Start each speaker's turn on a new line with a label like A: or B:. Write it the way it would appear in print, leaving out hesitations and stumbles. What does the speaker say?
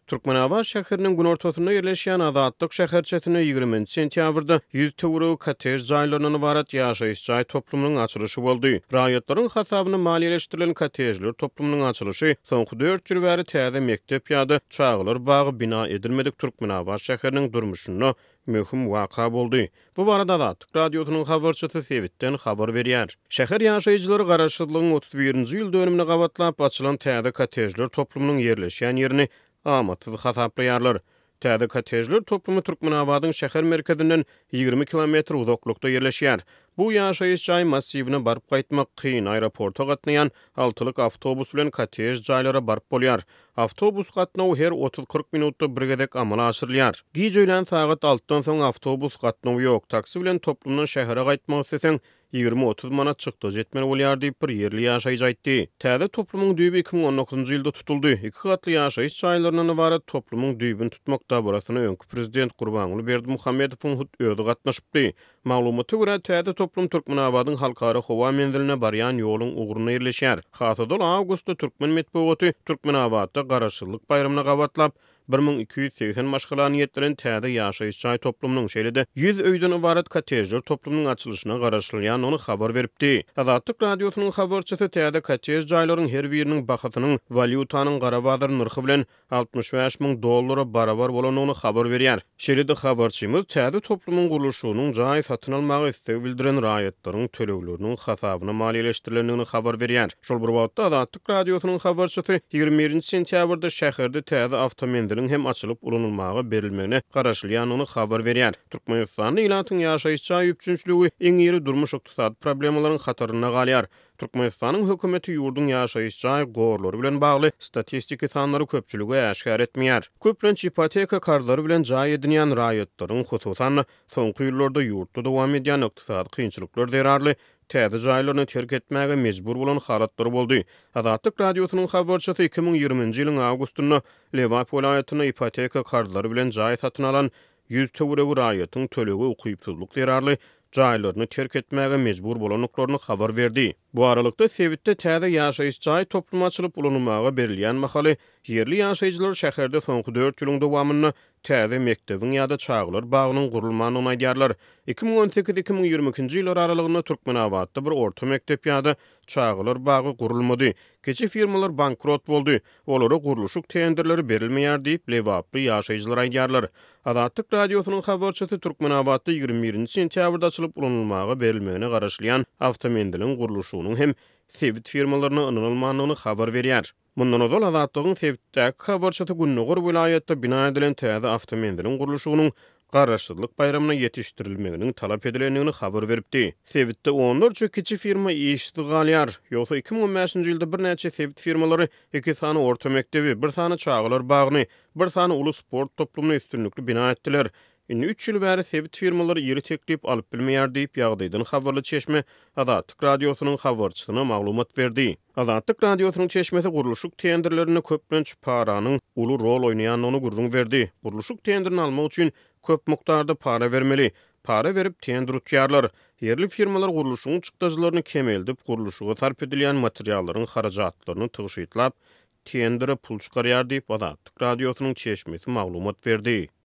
A: Türkmenabat şäheriniň günortasynda ýerleşýän Azatlyk şäherçesinde ýigriminji sentýabrda 100 töweregi kottej jaýlaryndan ybarat ýaşaýyş jaý toplumynyň açylyşy boldy. Raýatlaryň hasabyna maliýeleşdirilen kottejler toplumynyň açylyşy soňky dört ýyl bäri täze mekdep ýa-da çagalar bagy bina edilmedik Türkmenabat şäheriniň durmuşynda möhüm waka boldy. Bu barada Azatlyk Radiosynyň habarçysy sebitden habar berýär. Şäher ýaşaýjylary Garaşsyzlygyň 31-nji ýyl dönümine gabatlap açylan täze kottejler toplumynyň ýerleşýän ýerini amatsyz hasaplaýarlar. Täze kottejler toplumy Türkmenabadyň şäher merkezinden 20 kilometr uzaklykda ýerleşýär. Bu ýaşaýyş jaý massiwine baryp gaýtmak kyn, aeroporta gatnaýan altylyk awtobus bilen kottej jaýlara baryp bolýar. Awtobus gatnawy her otuz-kyrk minutda bir gezek amala aşyrylýar. Giç öýlän sagat altydan soň awtobus gatnawy ýok. Taksi bilen toplumdan şähere gaýtmak isleseň, ýigrimi-otuz manat çykdajy etmeli bolýar diýip, bir ýerli ýaşaýjy aýtdy. Täze toplumyň düýbi 2019-njy ýylda tutuldy. Iki gatly ýaşaýyş jaýlaryndan ybarat toplumyň düýbüni tutmak dabarasyna öňki prezident Gurbanguly Berdimuhamedowyň hut özi gatnaşypdy. Maglumata görä, täze toplum Türkmenabadyň Halkara howa menziline barýan ýoluň ugrunda ýerleşýär. Has ozal, awgustda türkmen metbugaty Türkmenabatda Garaşsyzlyk baýramyna gabatlap, 1280 maşgala niýetlenen täze ýaşaýyş jaý toplumynyň, şeýle-de 100 öýden ybarat kottejler toplumynyň açylyşyna garaşylýandygyny habar beripdi. Azatlyk Radiosynyň habarçysy täze kottej jaýlaryň her biriniň bahasynyň walýutanyň gara bazar nyrhy bilen 65 müň dollara barabar bolandygyny habar berýär. Şeýle-de habarçymyz täze toplumyň gurluşygynyň jaý satyn almaga isleg bildiren raýatlaryň tölegleriniň hasabyna maliýeleşdirilendigini habar berýär. Şol bir wagtda, Azatlyk Radiosynyň habarçysy 21-nji sentýabrda şäherde täze awtomenziliň hem açylyp ulanylmaga berilmegine garaşylýandygyny habar berýär. Türkmenistanda ilatyň ýaşaýyş jaý üpjünçiligi iň iri durmuş-ykdysady problemalaryň hatarynda galýar. Türkmenistanyň hökümeti ýurduň ýaşaýyş jaý gorlary bilen bagly statistiki sanlary köpçülige äşgär etmeýär. Köplenç ipoteka karzlary bilen jaý edinýän raýatlaryň, hususan-da, soňky ýyllarda ýurtda dowam edýän ykdysady kynçylyklar zerarly täze jaýlaryny terk etmäge mejbur bolan halatlary boldy. Azatlyk Radiosynyň habarçysy 2020-nji ýylyň awgustynda Lebap welaýatynda ipoteka karzlary bilen jaý satyn alan 100 töweregi raýatyň tölege ukypsyzlyk zerarly jaýlaryny terk etmäge mejbur bolandyklaryny habar berdi. Bu aralykda, sebitde täze ýaşaýyş jaý toplumy açylyp ulanylmaga berilýän mahaly, ýerli ýaşaýjylar şäherde soňky dört ýylyň dowamynda täze mekdebiň ýa-da çagalar bagynyň gurulmandygyny aýdýarlar. 2018, 2022-nji ýyllar aralygynda Türkmenabatda bir orta mekdep ýa-da çagalar bagy gurulmady. Kiçi firmalar bankrot boldy. Olara gurluşyk tenderleri berilmeýär diýip, lebaply ýaşaýjylar aýdýarlar. Azatlyk Radiosynyň habarçysy Türkmenabatda 21-nji sentýabrda açylyp ulanylmaga berilmegine garaşylýan awtomenziliň gurluşygynyň hem sebit firmalaryna ynanylmandygyny habar berýär. Mundan ozal Azatlygyň sebitdäki habarçysy gündogar welaýatda bina edilen täze awtomenziliň gurluşygynyň Garaşsyzlyk baýramyna ýetişdirilmeginiň talap edilendigini habar beripdi. Sebitde onlarça kiçi firma işsiz galýar. Ýogsa 2015-nji ýylda birnäçe sebit firmalary iki sany orta mekdebi, bir sany çagalar bagyny, bir sany uly sport toplumyny üstünlikli bina etdiler. Indi üç ýyl bäri sebit firmalary iri teklip alyp bilmeýär diýip, ýagdaýdan habarly çeşme Azatlyk Radiosynyň habarçysyna maglumat berdi. Azatlyk Radiosynyň çeşmesi gurluşyk tenderlerinde köplenç paranyň uly rol oýnaýandygyny gürrüň berdi. Gurluşyk tenderini almak üçin köp mukdarda para bermeli. Para berip, tender utýarlar. Ýerli firmalar gurluşygyň çykdajylaryny kemeldip, gurluşyga sarp edilýän materiallaryň harajatlaryny tygşytlap, tendere pul çykarýar diýip, Azatlyk Radiosynyň çeşmesi maglumat berdi.